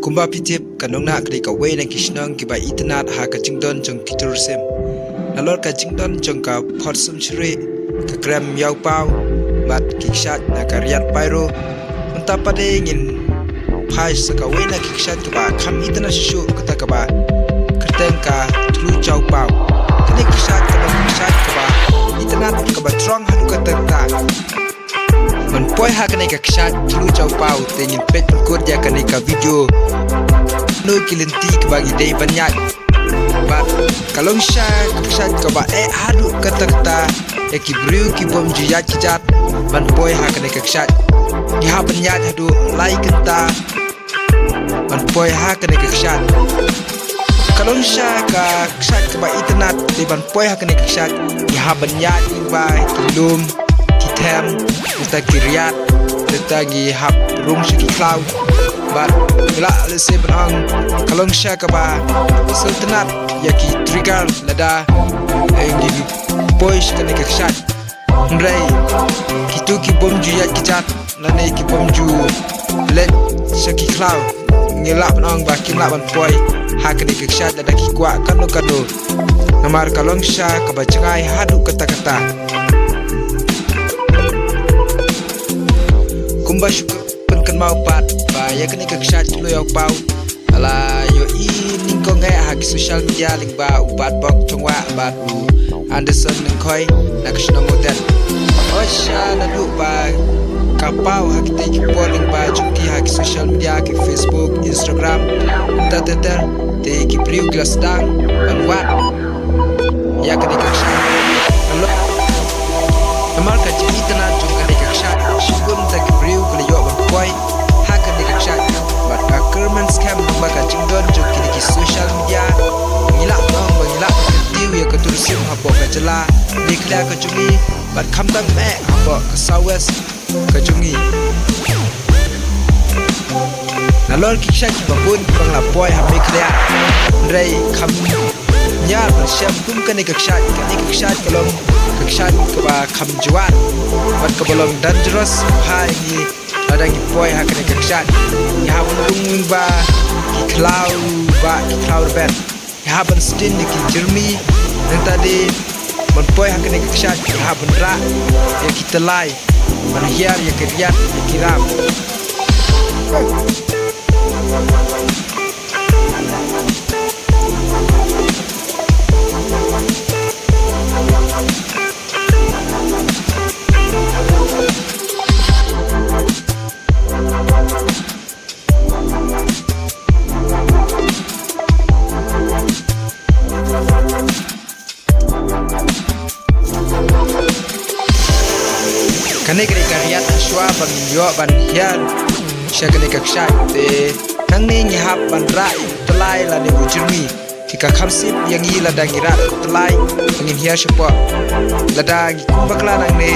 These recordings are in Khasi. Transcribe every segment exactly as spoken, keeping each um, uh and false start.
Kumba phi tip, ka Nongnah ka dei kawei na ki shnong kiba itynnad ha ka jingdon jong ki tourism. Nalor ka jingdon jong ka Photsum Shrieh, ka krem Ïawpaw bad ki kshaid na ka Riat Pairo. Mynta pat de ngin phai sha kawei na ki kshaid kaba kham itynnad shuh shuh, kata kaba kyrteng ka Thlu Jawpaw. Kane ka kshaid kaba, ka kshaid kaba itynnad, kaba trong haduh katta katta. Ban poi ha kane ka kshaid Thlu Jawpaw te ngin peit pynkut ïa kane ka video. Kino ki lynti kiba ngi dei ban ïaid. Bad ka long shisha ka kshaid kaba eh haduh katta katta ïa ki briew ki bym ju ïaid kjat ban poi ha kane ka kshaid. Ngi hap ban ïaid haduh lai kynta ban poi ha kane ka kshaid. Ka long shisha ka kshaid kaba itynnad, te ban poi ha kane ka kshaid ngi hap ban ïaid lyngba ki lum, ki them, nangta ki riat, nangta ngi hap rung sha ki khlaw. Bad ngi lah lehse ban ong ka long shisha kaba sngewtynnad ïa ki trigger lada, eh, ngi poi sha kane ka kshaid. Hynrei kito ki bym ju ïaid kjat lane ki bym ju leit sha ki khlaw, ngi lah ban ong ba kim lah ban poi ha kane ka kshaid lada ki kwah katno katno. Namar ka long shisha kaba jngai haduh katta katta. Kumba shu pynkynmaw pat ba ïa kane ka kshaid Thlu Ïawpaw la ïohi nyngkong eh ha ki social media lyngba u Batbok Chongwa bad u Anderson Lyngkhoi na ka shnong Mawten. Hooid shisha naduh ba ka paw ha kitei ki por lyngba jong ki ha ki social media, ki Facebook, Instagram, nangta Twitter, te ki briew ki la sdang ban wad ïa kane ka kshaid. Namar ka jingitynnad jong kane ka kshaid, shibun nangta ki briew ki la ïoh ban poi ha kane ka kshaid. Bad ka kyrmen skhem namar ka jingdon jong kine ki social media, ngi lah ban ong ba ngi lah ban kyntiew ïa ka tourism hapoh ka jylla Meghalaya ka jong ngi, bad khamtam eh hapoh ka South West ka jong ngi. Nalor ki kshaid kiba bun kiba nga la poi ha Meghalaya, hynrei kham ñiar ban shem kum kane ka kshaid. Kane ka kshaid ka long ka kshaid kaba kham jwat bad kaba long dangerous ha ngi. Lada ngi poi ha kane ka kshaid, ngi hap ban rung lyngba ki khlaw, ba ki khlaw rebet. Ngi hap ban sdien ïa ki jyrmi, nangta de ban poi ha kane ka kshaid ngi hap ban rah ïa ki tyllai ban hiar ïa ki riat ïa ki ram. Kane ka dei ka riat hashwa ban ïoh ban hiar sha kane ka kshaid, te nangne ngi hap ban rah ïa u tyllai lane u jyrmi. Te ka kham sip ïa ngi lada ngi rah tyllai ba ngin hiar shapoh. Lada ngi kum bakla nangne,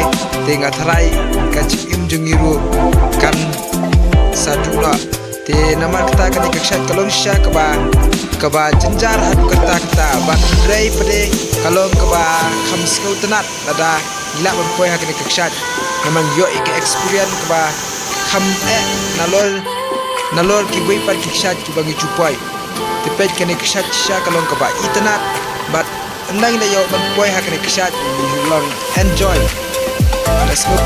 te nga tharai ka jingim jong ngi ruh kan sa duh noh. Te namar kata kane ka kshaid ka long shisha kaba, kaba jynjar haduh katta katta, bad hynrei pat de ka long kaba kham sngewtynnad lada ngi lah ban poi ha kane ka kshaid. Namar ngi ïoh ïa ka experience kaba kham eh nalor, nalor kiwei pat ki kshaid kiba ngi ju poi. Te peit kane ka kshaid shisha ka long kaba itynnad, bad ynda ngi la ïoh ban poi ha kane ka kshaid ngi long enjoy. Let's go.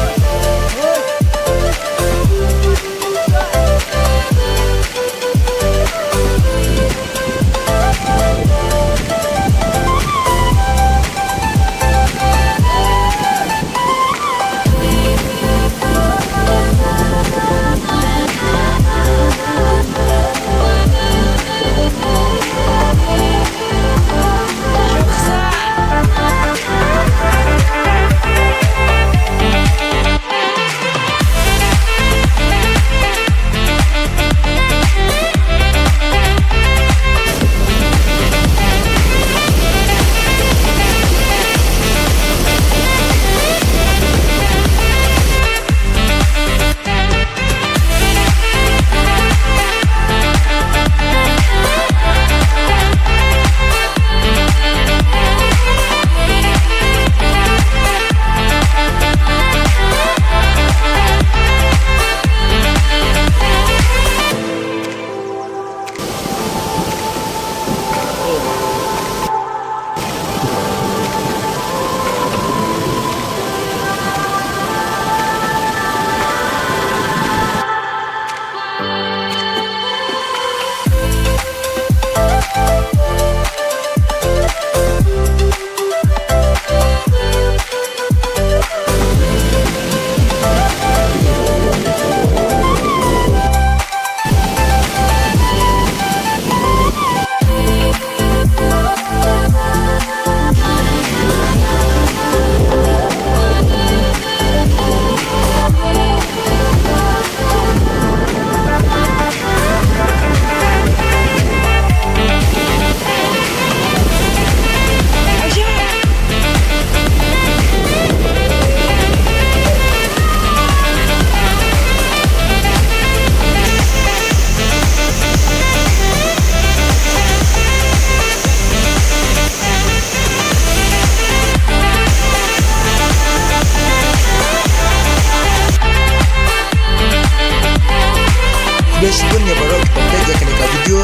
Shibun ïa baroh kiba peit ïa kane ka video.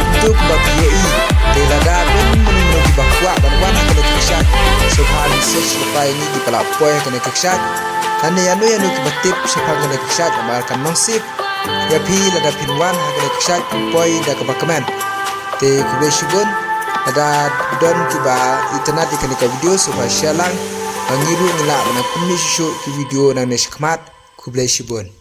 Ntu kumba phi ïohi, te lada don mano mano kiba kwah ban wan ha kane ka kshaid, sngewbha message lypa ïa ngi kiba la poi ha kane ka kshaid. Lane ïano ïano kiba tip shaphang kane ka kshaid namar kan nongsip ïa phi lada phin wan ha kane ka kshaid, phin poi da kaba kmen. Te khublei shibun. Lada don kiba itynnad ïa kane ka video, sngewbha share lang ba ngi ruh ngin lah ban pynmih shuh shuh ki video nangne shakhmat. Khublei shibun.